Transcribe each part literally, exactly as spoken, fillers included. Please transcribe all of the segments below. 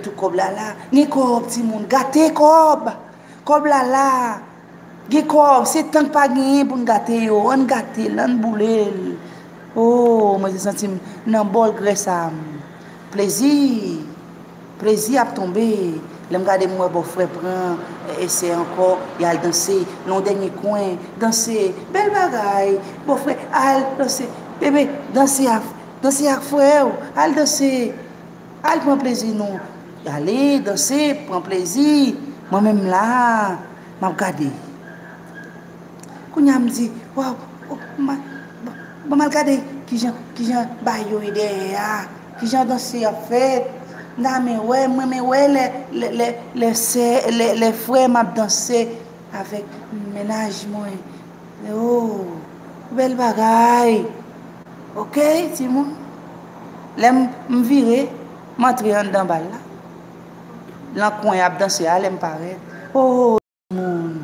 Tout kòb la la. Gen kòb, timoun. Gate kòb. Kòb la la. Gen kòb. Se tan k pa genyen pou n gate yo. Ann gate l, ann boule l. Oh, mwen te santi m nan bòl grès a m. Plezi. Plezi ap tonbe. Lè m gade, m wè bòfrè pran, e, esè ankò, y al danse nan yon dènye kwen. Danse. Bèl bagay. Bòfrè, al danse. Bebe, danse ak, danse ak frè w. Al danse. Al pran plezi nou. Ale, danse, pran plezi. Mwen menm la, m ap gade. Kounye a m di, waw, oh, m a, bon, bon, m al gade kijan, kijan bagay yo ye dèyè a, kijan danse ap fèt. M ta renmen wè, m renmen wè lè, lè, lè, lè sè, lè, lè frè m ap danse avèk mennaj mwen. Oh, bèl bagay. Oke, timoun. Lè m, m vire, m antre anndan bal la. Nan kwen y ap danse a, lè m parèt. Oh, timoun.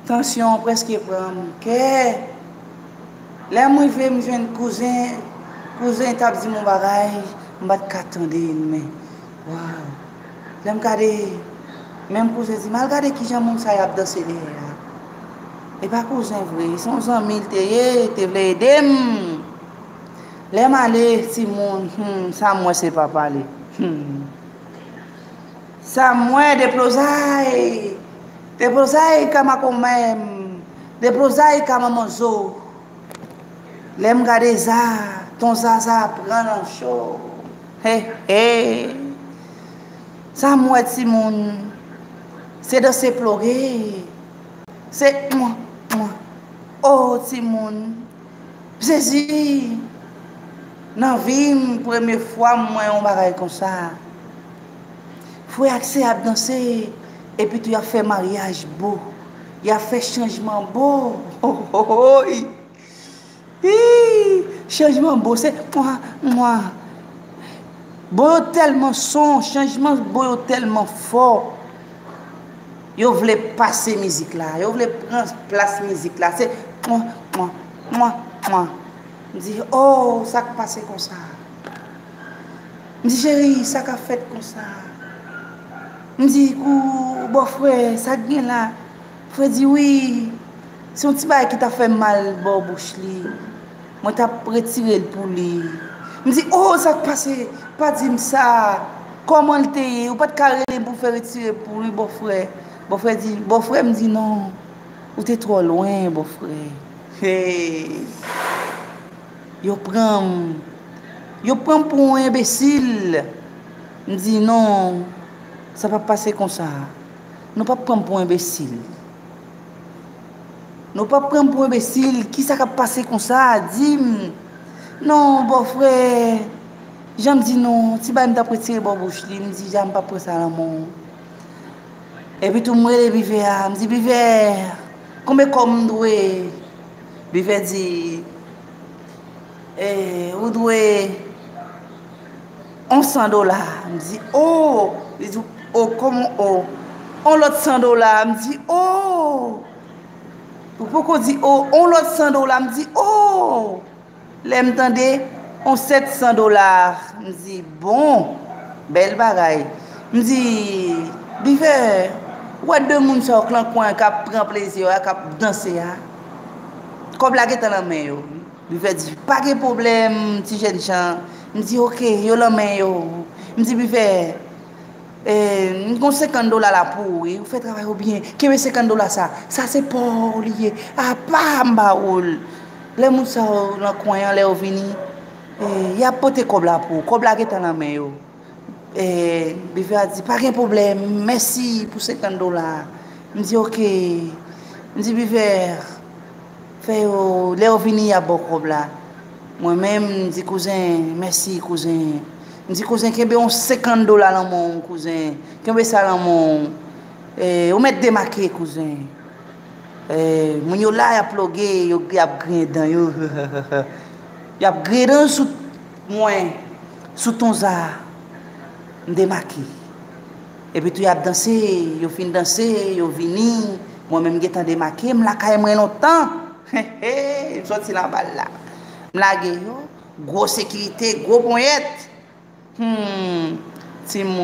Tansyon an prèske pran m kè. Lè m rive, m jwenn kouzen, kouzen t ap di m yon bagay, m pa t ka tande l, men, waw. Lè m gade, menm kouzen di m, al gade kijan moun sa y ap danse dèyè a. E pa kouzen vre, se yon zanmi l te ye, te vle ede m. Lè m ale, timoun, hmm, sa m wè se pa pale. Hmm. Sa m wè, deplozay. Deplozay ka makomè m. Deplozay ka manman zo. Lè m gade Za, ton Zaza pran nan cho. He, he. Sa m wè, timoun, se danse ploge. Se mwa, mwa. Oh, timoun. Jezi! Nan vi m, premye fwa m wè yon bagay konsa. Frè ak sè ap danse, epi tou y ap fè maryaj bo. Y ap fè chanjman bo. Ho, ho, ho, wi. Ii, chanjman bo, se mwa, mwa. Bo yo tèlman son, chanjman bo yo tèlman fò. Yo vle pase mizik la, yo vle pran plas mizik la. Se mwa, mwa, mwa, mwa. M di, oh, sa k pase konsa? M di, cheri, sa k ap fèt konsa? M di, kou bòfrè, sa k gen la? Frè di, wi, se yon ti bagay ki t ap fè mal bò bouch li. Mwen t ap retire l pou li. M di, oh, sa k pase? Pa di m sa. Kòman l te ye? Ou pa t ka rele m pou fè retire pou li, bòfrè? Bòfrè di, bòfrè m di, non. Ou te twò lwen, bòfrè. Hey. Yo pran m. Yo pran m pou yon enbesil. M di, non, sa p ap pase konsa. Nou p ap pran m pou enbesil. Nou p ap pran m pou enbesil. Kisa k ap pase konsa? Di m. Non, bòfrè. Jan m di non, ti bagay m t ap retire bò bouch li, m di, ja m p ap pran sa nan men w. Epi tou m rele Bivè a, m di, Bivè, konbyen kòb m dwe? Bivè di, eh, ou dwe yon san dola. M di, oh! Li di, oh, kòman, oh? Yon lòt san dola. M di, oh! Ou poko di, oh, yon lòt san dola. M di, oh! Lè m tande yon sèt san dola, m di, bon, bèl bagay. M di, Bivè, ou wè de moun sa yo k lan kwen an k ap pran plezi yo a, k ap danse a? Kòb la gentan nan men yo. Bivè di, pa gen pwoblèm, ti jènjan. M di, oke, yo lan men yo. M di, Bivè, eh, m gon senkant dola la pou ou, wi. Ou fè travay ou byen. Kenbe senkant dola sa. Sa se pa w li ye. Apa m ba ou l. Lè moun sa yo lan kwen an, lè yo vini, eh, y ap pote kòb la pou ou. Kòb la gentan nan men yo. Eh, Bivè a di, pa gen pwoblèm. Mèsi pou senkant dola. M di, oke. M di, Bivè, fè yo, lè yo vini, y ap ba w kòb la. Mwen menm, m di kouzen, mèsi kouzen. M di kouzen, kenbe yon senkant dola lan men w, kouzen. Kenbe sa lan men w. Eh, ou mèt demake, kouzen. Eh, moun yo la, y ap ploge, yo, y ap griyen dan yo. Y ap griyen dan yo sou mwen, sou ton sa a. M demake. Epi tou y ap danse, yo fin danse, yo vini, mwen menm m gentan demake, m lakay mwen lontan. He, he, m sòti nan bal la. M lage yo, gwo sekirite, gwo ponyèt. Hmm, timoun.